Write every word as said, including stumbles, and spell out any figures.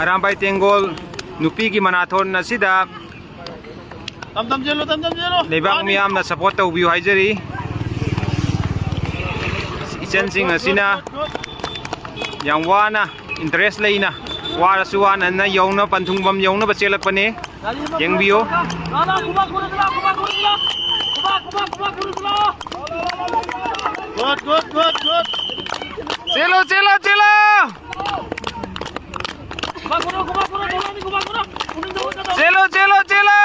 ꯑꯔꯥꯝꯕꯥꯏ ꯇꯦꯡꯒꯣꯜ ꯅꯨꯄꯤꯒꯤ ꯃꯅꯥꯊꯣꯟ ꯑꯁꯤꯗ ꯂꯩꯕꯥꯛ ꯃꯤꯌꯥꯝꯅ ꯁꯄꯣꯔꯠ ꯇꯧꯕꯤꯌꯨ ꯍꯥꯏꯖꯔꯤ꯫ ꯏꯆꯟꯁꯤꯡ ꯑꯁꯤꯅ ꯌꯥꯝ ꯋꯥꯅ, ꯏꯟꯇꯔꯦꯁ ꯂꯩꯅ, ꯋꯥꯔꯁꯨ ꯋꯥꯅ ꯌꯧꯅ, ꯄꯟꯊꯨꯡꯐꯝ ꯌꯧꯅꯕ ꯆꯦꯜꯂꯛꯄꯅꯤ꯫ ꯌꯦꯡꯕꯤꯌꯨ꯫ ꯆꯦꯜꯂꯣ, ꯆꯦꯜꯂꯣ, ꯆꯦꯜꯂꯣ! ꯆꯦꯜꯂꯣ, ꯆꯦꯜꯂꯣ, ꯆꯦꯜꯂꯣ!